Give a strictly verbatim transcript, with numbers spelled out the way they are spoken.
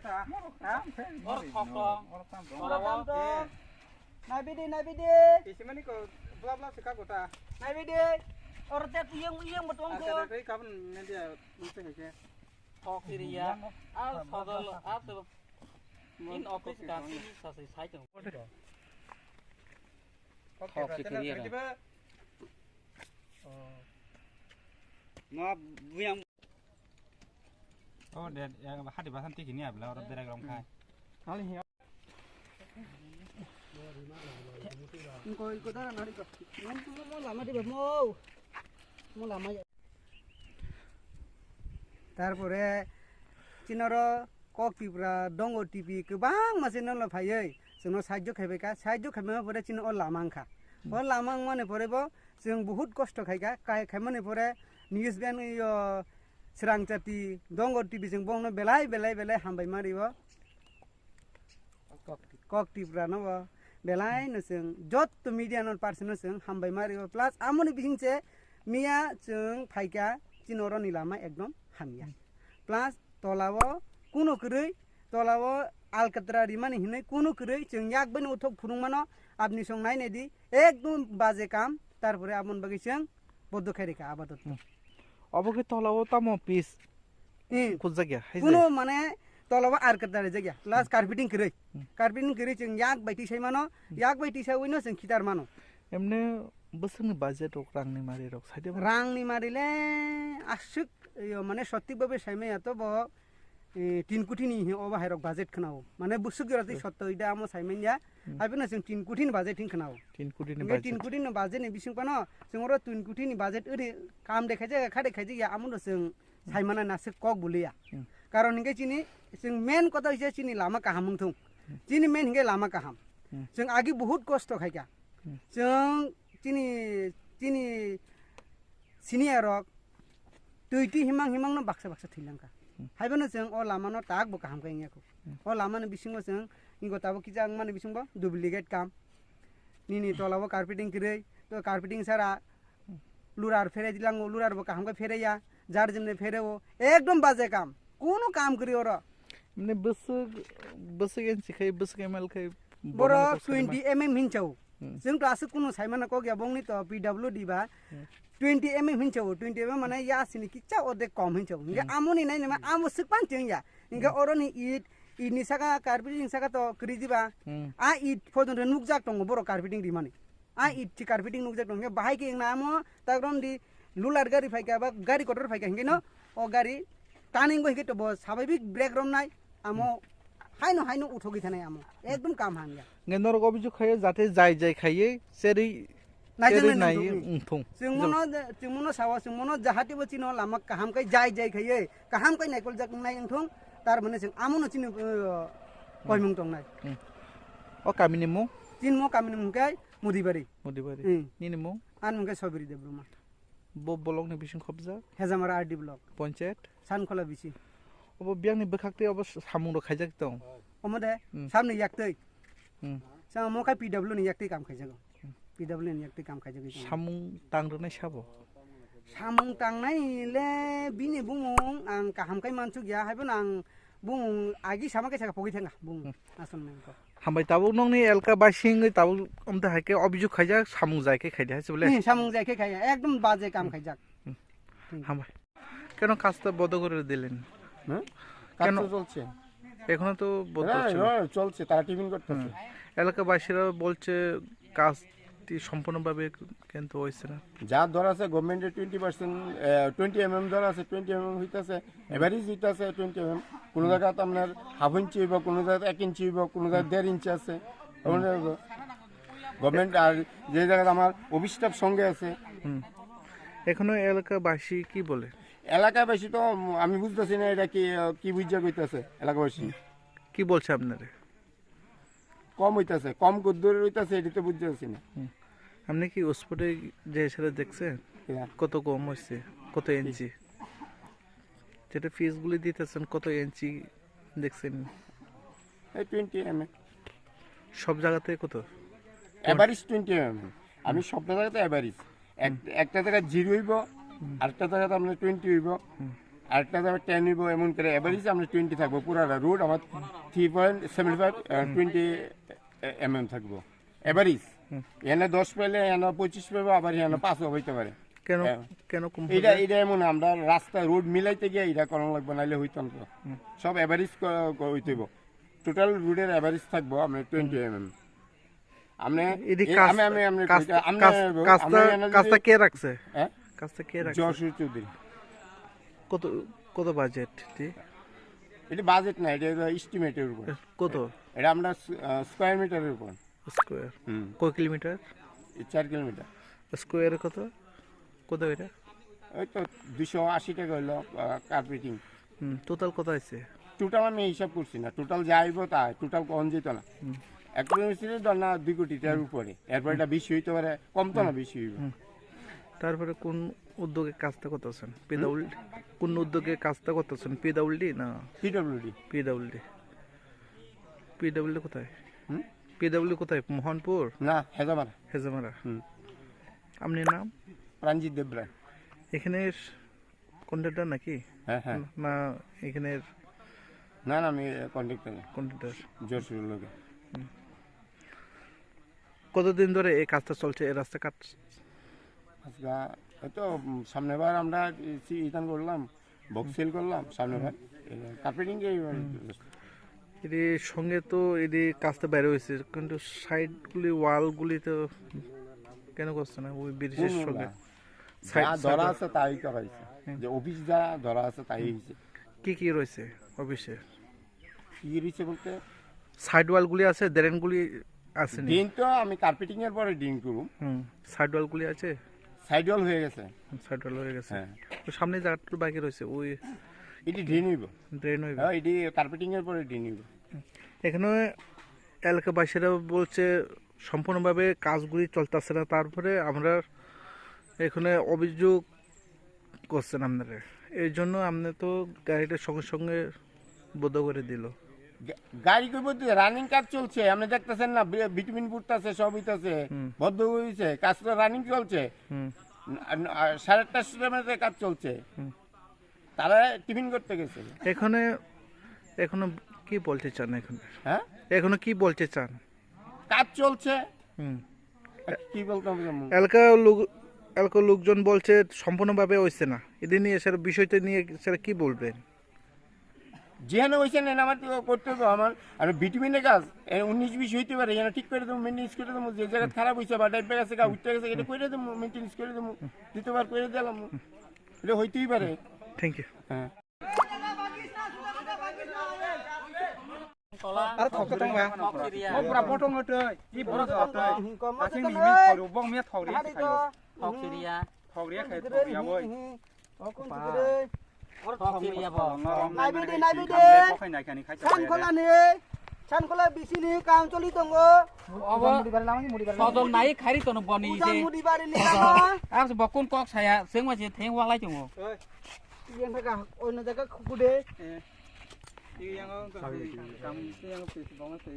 Or thok tong. Oro tam tong. Naibidi, naibidi. Isimani ko bla bla sika kota. Naibidi. Or tet iyang, iyang betul ko. Ada kai kapan nanti ya, nanti aja. Thok siriya. Al sodol, al se. In office ka si sa si sai tong. Thok si kiriya. No buyang. Oh, de, ya, hadi basan tiki ni abla, orang berak rom khai. Kali ya. Ko, ko dara nari ko. Mo, mo, mo lama di ba, mo. Mo lama ya. Tarpore, chinoro Kok Tipra, Dongo T V, kwbangma channel no phaiwi, chwngno sahajyo khaibai kha, sahajyo khaibai pore chini o lama wngkha. O lama wngmani pore bo, chwng buhut kosto khaikha, kai khaimani pore news ben yo Srang Chati, Dongo T V chwng bongno belai, belai, belai hambai ma rio. Kok Tipra no bo belai no chwng jotto media no person no chwng hambai ma rio. Plus amoni bising che miya chwng phaikha chini oro ni lama ekdom hamya. Plus tola o kuno kwrwi, tola o alkatra rimani hinwi kuno kwrwi chwng yak bai no uthok phurung mano apni song nai nai di ekdom baje kam tarpore aboni bagwi chwng Bodo khairika abadat. Hmm. Obo khe tola o tamo pis Hmm. Khujak ya, hai Kuno je. Mane tola o ar kata rejak ya. Plus Hmm. Carpeting kwrwi. Hmm. Carpeting kwrwi chwng yak bai tisai mano, Hmm. Yak bai tisai wino chwng khitar mano. Emne bwswkni budget rok rangni mari rok saide mano? Rangni mari le aswk yo mane sottik babe saimaya to bo eh, tin kutini hi obo hai rok budget khwnao. Mane busuk jora tei Hmm. sotto ida amo sai manya. Hmm. Abino chwng tin kutini budget hin khwnao. Tin kutini Hingke budget. Tin kutini budget ni bising pano chwng oro tin kutini budget uri kam de khaijak, kha de khaijak ya, amo no chwng Hmm. sai mana nasik kok buliya. Hmm. Karon hingke chini chwng main kota hise chini lama kaham wngthung. Hmm. Chini main hingke lama kaham. Hmm. Chwng agi buhut kosto khaika. Hmm. Chwng chini, chini senior rok twi twi himang himang no baksa baksa thwi langkha. Hmm. Haibono chwng o lama no tak bo kaham khe wngya kho. Hmm. O lama ni bisingo chwng ingo tabuk kisa wngmani bisingo duplicate kam. Nini tola o carpeting kwrwi, to carpeting sara lurar pherai dilango, lurar bo kaham khe pheraiya, jar jemne phereo, ekdom baje kam. Kuno kam kwrwi oro. Mane bwswk, bwswk inch khai, bwswk M L khai, Borok borok twenty M M hinchao. Hmm. Chwng to aswk kunu saimano kok ya bongni to P W D ba. Hmm. Twenty M M hinchao, twenty M M mane ya sini kicha ode kom hinchao. Hingke Hmm. Amoni nai nama amo swkpan chwng ya. Hingke Hmm. Oroni it, it ni saka carpeting saka to kwrwi diba. Hmm. A it phojon re nukjak tongo borok carpeting rimani. A it si carpeting nukjak tongo. Hingke bahai ke wngna amo takrom di lular gari phaika ba gari kotor phaika hingke no o gari turning bo hingke to bo sababik brake romnai amo Hmm. Haino haino uthogwi thanai amo. Ekdom kam hamya. Nge norok obijog khayo jate jai jai khaiye cherwi Naijak cherwi nai nai nungthung. Nungthung. Chwng mono, chwng mono sawa, chwng mono jahati bo chino lama kaham kai jai jai khaiye, kaham kai naikol jak nai wngthung, tar mane chwng amono chini, uh, koimung tongnai. Hmm. O kamini mung? Chini mo kamini mung kai Mudibari. Mudibari. Hmm. Nini mung? Ani mung kai Sobiri Debbarma. Bo block ni bising khobjak? Hejamara R D block. Panchayat? Sankhola bisi. Obo biyangni bwkhak tei obo samung rok khaijak tong? Omo de, Hmm. Samni yaktwi. Hmm. Sa mo kha P W ni yaktwi kam khaijago. Hmm. P W ni yaktwi kam khaijago. Samung tang rwnai sabo? Samung tangnai le bini bumung ang kaham kai mansuk ya, haibo ang bumung agi sama kaisa pogwi thanga bumung. Hmm. Aswk nang kok. Hambai tabuk nokni elka basi wngwi tabuk amtwi hai khe obijog khaijak samung jai khe khaidi hai se bole? Hmm, samung jai khe khai, ekdom baje kam Hmm. Khaijak. Hmm. Hmm. Hambai. কেন কাজটা বন্ধ করে দিলেন? হ্যাঁ? কাজ কেন? তো চলছে। এখনো তো বন্ধ হ্যাঁ, হচ্ছে না। হ্যাঁ, চলছে, তারা টিফিন করতেছে। হুম। এলাকাবাসীরা বলছে কাজটি সম্পূর্ণভাবে কিন্তু হয়েছে না। যা ধরা আছে গভর্নমেন্টের টোয়েন্টি পার্সেন্ট, আহ, টোয়েন্টি এমএম ধরা আছে, টোয়েন্টি এমএম হইতাছে, এভারেজ হইতাছে টোয়েন্টি এমএম। কোনো জায়গাতে আপনার হাফ ইঞ্চি হইব, কোনো জায়গাতে এক ইঞ্চি হইব, কোনো জায়গায় দেড় ইঞ্চি আছে। গভর্নমেন্ট আর যে জায়গাতে আমার অফিস স্টাফ সঙ্গে আছে। হুম। এখনো এলাকাবাসী কি বলে? এলাকাবাসী তো আমি বুঝতেছি না এটা কি, আহ, কি বুঝা কইতাছে এলাকাবাসী। হুম। কি বলছে আপনারে? কম হইতাছে, কম কদ্দুর হইতাছে এটা তো বুঝতে পারছি না। হুম। আপনি কি স্পটে যে সেটা দেখছেন? হ্যাঁ। কত কম হয়েছে, কত ইঞ্চি? যেটা ফিসগুলি দিতেছেন, কত ইঞ্চি দেখছেন? এই টোয়েন্টি এমএম। সব জায়গাতে কত? Average twenty MM. আমি সব জায়গাতে এভারেজ। এক-, হুম। একটা জায়গায় জিরো হইব, হুম। আরেকটা জায়গাতে আপনার টোয়েন্টি হইব। হুম। আরেকটা যাবে টেন হইব, এমন করে এভারেজ আমরা টোয়েন্টি থাকবো। পুরাটা রোড আমার three point seven five, twenty MM থাকবো এভারেজ। হুম। এনে দশ পেলে এনে পঁচিশ পেবো, আবার এনে পাঁচও হইতে পারে। কেন? হ্যাঁ। কেন কম এটা হবে? এটা এমন আমরা রাস্তা রোড মিলাইতে গিয়ে এটা করানো লাগবে, নাইলে হইতো না তো। হুম। সব এভারেজ হইতে হইব। টোটাল রোডের এভারেজ থাকবো আমরা টোয়েন্টি এমএম। আপনি এদি এ-, কাজ-, আমি, আমি, আমি কাজ-, কইতা, আপনি, কাজ-, আপনি কাজটা, এনে যদি কাজটা কে রাখছে? হ্যাঁ? কাজটা কে রাখছে? যশোর চৌধুরী। কত, কত বাজেট এটি? এটা বাজেট না, এটা হলো এস্টিমেটের উপর। কত? এটা আমরা স-, আহ, স্কোয়ার মিটারের উপর। স্কোয়ার। হুম। কয় কিলোমিটার? এই চার কিলোমিটার। স্কোয়ারে কত? কত এটা? ওই তো দুইশো আশি টাকা হইলো, আহ, কার্পেটিং। হুম, টোটাল কত আছে? টোটাল আমি হিসাব করছি না, টোটাল যা আইবো তা, টোটাল কম যেত না। হুম। এক কোটি মিস্ত্রি ধর না দুই কোটি টাকার হুম। উপরে, এরপর এটা বেশি হইতে পারে, কম তো না, হুম। বেশি হইব। হুম। তারপরে কোন উদ্যোগে কাজটা করতেছেন? হুম? পিডব্লিউডি, কোন উদ্যোগে কাজটা করতেছেন? পিডব্লিউডি না? পিডব্লিউডি। পিডব্লিউডি। পিডব্লিউডি কোথায়? হুম? পিডব্লিউডি কোথায়? মোহনপুর? না, হেজামারা। হেজামারা। হুম। আপনার নাম? প্রাণজিৎ দেবরা। এখানের কন্ট্রাক্টর নাকি? হ্যাঁ, হ্যাঁ। না, এখানের না, না, আমি কন্ট্রাক্টর না। কন্ট্রাক্টর। যশোরের লোকে। হুম। কতদিন ধরে এই কাজটা চলছে, এই রাস্তাঘাট? আজকে এই তো, উম, সামনে বার আমরা ই-, ইতান করলাম, বক্স সেল করলাম সামনে বার। এই কার্পেটিং যে এই হুম। এটি সঙ্গে তো এটি কাজটা বাইরে হয়েছে, কিন্তু সাইডগুলি, ওয়ালগুলি তো কেন করছে না? ওই ব্রিটিশের কোন সঙ্গে ওয়াল? সাইড, যা ধরা সাইড। আছে তাই করা হয়েছে। হুম। যে অফিস যা ধরা আছে তাই হয়েছে। কি কি রয়েছে অফিসে? কি রয়েছে বলতে? সাইড ওয়ালগুলি আছে, ড্রেনগুলি আছে নি? ড্রেন তো আমি কার্পেটিং এর পরে ড্রেন করুম। হুম, সাইড ওয়ালগুলি আছে? সাইড ওয়াল হয়ে গেছে। হুম, সাইড ওয়াল হয়ে গেছে। হ্যাঁ। তো সামনে জায়গাটা বাকি রয়েছে, ওই এটি ড্রেন হইব। ড্রেন হইব। হ্যাঁ, এটি কার্পেটিং এর পরে ড্রেন হইব। এখানে এলাকাবাসীরা বলছে সম্পূর্ণভাবে কাজগুলি চলতেছে না, তারপরে আমরা এখানে অভিযোগ করছেন আপনারা, এই জন্য আপনি তো গাড়িটা সঙ্গে সঙ্গে বন্ধ করে দিল। গা-, গাড়ি কই বলতে রানিং কাজ চলছে, আপনি দেখতেছেন না, বি-, ভিটামিন ফুটতেছে, সব হইতেছে, হুম। বন্ধ হয়েছে, কাজ তো রানিং চলছে। হুম। আ-, আ-, সাড়ে আটটার সময় কাজ চলছে। হুম। তারা টিফিন করতে গেছে। এখানে, এখনো কি বলতে চান এখানে? হ্যাঁ? এখনো কি বলতে চান? কাজ চলছে। হুম। কি বলতাম যেমন? এলাকার লোক, এলাকার লোকজন বলছে সম্পূর্ণভাবে হইছে না। এদিন নিয়ে স্যার বিষয়টা নিয়ে স্যার কি বলবেন? যেখানে হইছে না, আমার তো করতে হবে, আমার আর ভিটামিনের কাজ, এ, উনিশ বিশ হইতে পারে, এখানে ঠিক করে দেবো, মেইনটেনেন্স করে দেবো, যে জায়গা খারাপ হইছে বা ডাইব্বা গেছে, গা উঠতে গেছে, এটা করে দেবো, মেইনটেনেন্স করে দেবো, দ্বিতীয়বার করে দিলাম, এটা হইতেই পারে। Thank you. হ্যাঁ। Are thok tong ba. Mo pura botong otoi. I boro thok tong. Asing ni mi thok bong mi thok ri khai. Thok siriya. Thok ri khai thok ya boi. Thok siriya bo. Nai bi de, nai bi de. San khola ni. San khola bisi ni kam choli tongo. Obo. Sodol nai khari tono boni je. Mudi bari ni kama. Ar bokun kok saya sengwa je theng walai tongo. Yang thaka oino jaga khukude. Yang ang kami yang pis bong se.